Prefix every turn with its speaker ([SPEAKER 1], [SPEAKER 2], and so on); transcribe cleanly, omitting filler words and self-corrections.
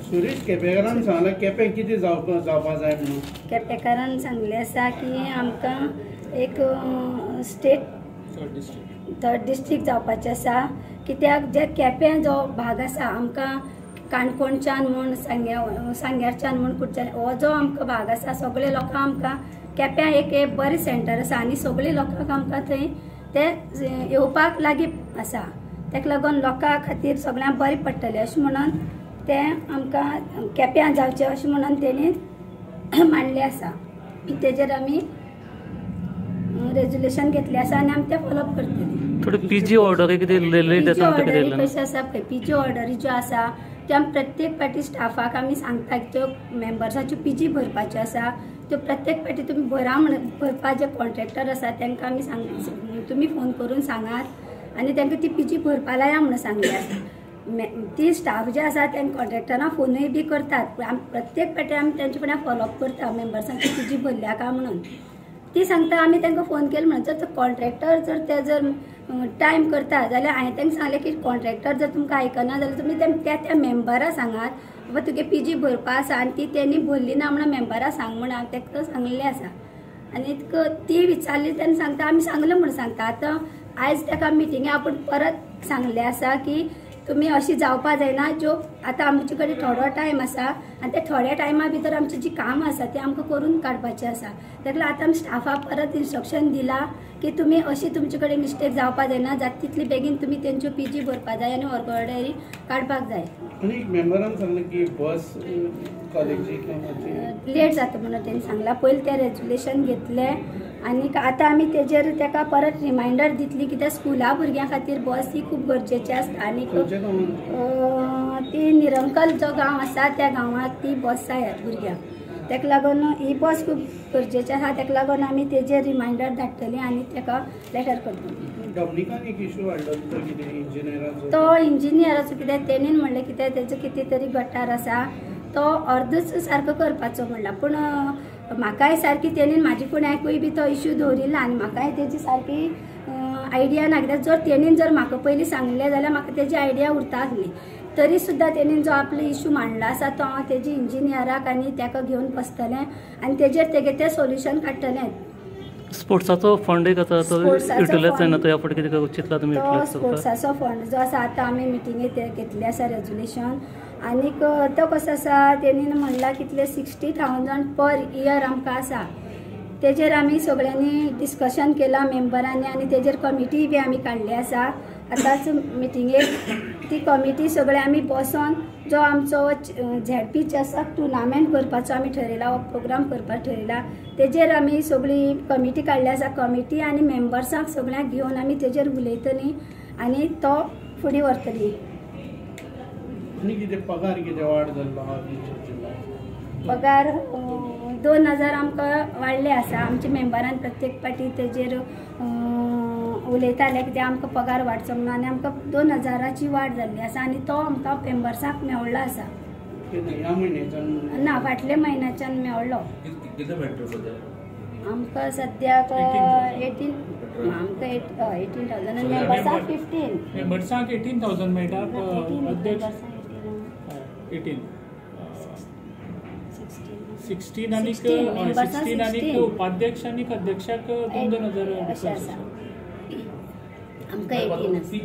[SPEAKER 1] सुरेश केपेकारान सांगला केपें कितें जावपा जाय म्हणून.
[SPEAKER 2] केपेकारान सांगलें आसा की आमकां एक स्टेट थर्ड डिस्ट्रिक्ट जावपाचें आसा, कित्याक जे केपें जो भाग आसा आमकां काणकोणच्यान म्हूण सांग्यारच्यान म्हूण कुडच्यान हो जो आमकां भाग आसा सगळे लोकांक आमकां केप्यां एक बरें सेंटर आसा आनी सगळे लोकांक आमकां थंय ते येवपाक लागीं आसा, ताका लागून लोकां खातीर सगळ्यांक बरें पडटलें अशें म्हणून ते आमकां केप्यां जावचें अशें म्हणून तेणी मांडलें आसा. तेजेर आमी रेजोल्युशन घेतलें आसा आनी आमी तें फॉलोअप करतले.
[SPEAKER 3] थोडी पीजी ऑर्डर कितें
[SPEAKER 2] कशें आसा पळय, पीजी ऑर्डरी ज्यो आसा त्यो आमी प्रत्येक पाटी स्टाफाक आमी सांगता की त्यो मेंबर्साच्यो पीजी भरपाच्यो आसा, त्यो प्रत्येक पाटी तुमी भरा म्हण भरपा जे कॉन्ट्रॅक्टर आसा तांकां आमी सांग तुमी फोन करून सांगात आनी तांकां ती पीजी भरपा लाया म्हणून सांगली आसा. ती स्टाफ जे आसा तांकां कॉन्ट्रॅक्टरां फोनूय बी करतात, आमी प्रत्येक पाटी आमी तांचे फुडें फॉलोअप करता मेंबर्सांची पीजी भरल्या काय म्हणून. ती सांगता आमी तांकां फोन केलो म्हणून. जर कॉन्ट्रॅक्टर जर ते जर टायम करता जाल्यार हांवें तांकां सांगलें की कॉन्ट्रॅक्टर जर तुमकां आयकना जाल्यार तुमी त्या त्या मेंबरा सांगात बाबा तुगे पीजी भरपा आसा आनी ती तेणी भरली ना म्हणून मेंबरा सांग म्हणून हांवें ताका सांगलें आसा. आनी ती विचारली तेन्ना सांगता आमी सांगलें म्हणून सांगता. आतां आयज ताका मिटिंगे आपूण परत सांगलें आसा की तुमी अशी जावपा जायना, ज्यो आतां आमचे कडेन थोडो टायम आसा आनी त्या थोड्या टायमा भितर आमची जी कामां आसा ती आमकां करून काडपाची आसा. ताका लागून आतां आमी स्टाफाक परत इन्स्ट्रक्शन दिलां की तुमी अशी तुमचे कडेन मिस्टेक जावपा जायना, जाता तितली बेगीन तुमी तेंच्यो पीजी भरपा जाय आनी वर्क ऑर्डरी काडपाक जाय.
[SPEAKER 1] आनी मेंबरान सांगलें की बस कॉलेजीक
[SPEAKER 2] लेट जाता म्हणून तेणी सांगलां. पयलीं तें रेजोल्युशन घेतलें आनी आतां आमी तेजेर ताका परत रिमायंडर दितली कित्याक स्कुला भुरग्यां खातीर बस ही खूब गरजेची आसता आनी ती निरंकल जो गांव आसा त्या गांवांत ती बस जाय भुरग्यांक, ताका लागून ही बस खूब गरजेची आसा. ताका लागून आमी तेजेर रिमायंडर धाडटली आनी ताका लेटर करतली.
[SPEAKER 1] डॉमनिकान एक इशू हाडलो तो कितें इंजिनियराचो,
[SPEAKER 2] तो इंजिनियराचो कितें तेणीन म्हणलें कितें तेजो कितें तरी गटार आसा तो अर्दच सारको करपाचो म्हणला, पूण म्हाकाय सारकी तेणीन म्हाजे फुड्याकूय बी तो इशू दवरिल्लो आनी म्हाकाय तेजी सारकी आयडिया ना, कित्याक जर तेणीन जर म्हाका पयलीं सांगलें जाल्यार म्हाका तेजी आयडिया उरता आसली. तरी सुद्दां तेणीन जो आपलो इशू मांडला आसा तो हांव तेजी इंजिनियराक आनी ताका घेवन बसतलें आनी तेजेर तेगे तें सोल्युशन काडटलें.
[SPEAKER 3] स्पोर्ट्साचो फंड एक आसा तो युटिलायज जायना, तो ह्या फावटी कितें चिंतला तुमी?
[SPEAKER 2] तो स्पोर्ट्साचो फंड जो आसा आतां आमी मिटिंगेक घेतले आसा रेजोल्युशन आनीक तो कसो आसा तेणीन म्हणलां कितले 60,000 पर इयर आमकां आसा, तेजेर आमी सगळ्यांनी डिस्कशन केलां मेंबरांनी आनी तेजेर कमिटी बी आमी काडली आसा. आतांच मिटिंगेक ती कमिटी सगळे आमी बसोन जो आमचो झेडपी चषक टुर्नामेंट करपाचो आमी ठरयला, हो प्रोग्राम करपाक ठरयला, तेजेर आमी सगळी कमिटी काडली आसा. कमिटी आनी मेंबर्सांक सगळ्यांक घेवन आमी तेजेर उलयतली आनी तो फुडें व्हरतली.
[SPEAKER 1] आनी कितें पगार कितें वाड जाल्लो आहा?
[SPEAKER 2] पगार 2,000 आमकां वाडले आसा. आमच्या मेंबरान प्रत्येक पाटी तेजेर उलयताले कित्याक आमकां पगार वाडचो म्हणून आनी आमकां 2,000ची वाड जाल्ली आसा आनी तो आमकां मेंबर्सांक मेवळ्ळो आसा.
[SPEAKER 1] ह्या म्हयन्याच्यान
[SPEAKER 2] ना, फाटल्या म्हयन्याच्यान मेवळ्ळो आमकां. सद्याक 18 आमकां 18,000 आनी मेंबर्सांक 15.
[SPEAKER 4] मेंबर्सांक 18,000 मेळटा, अध्यक्ष 18 16 आनी 16 आनी उपाध्यक्ष आनी अध्यक्षाक 2-2 हजार
[SPEAKER 2] आमकां 18.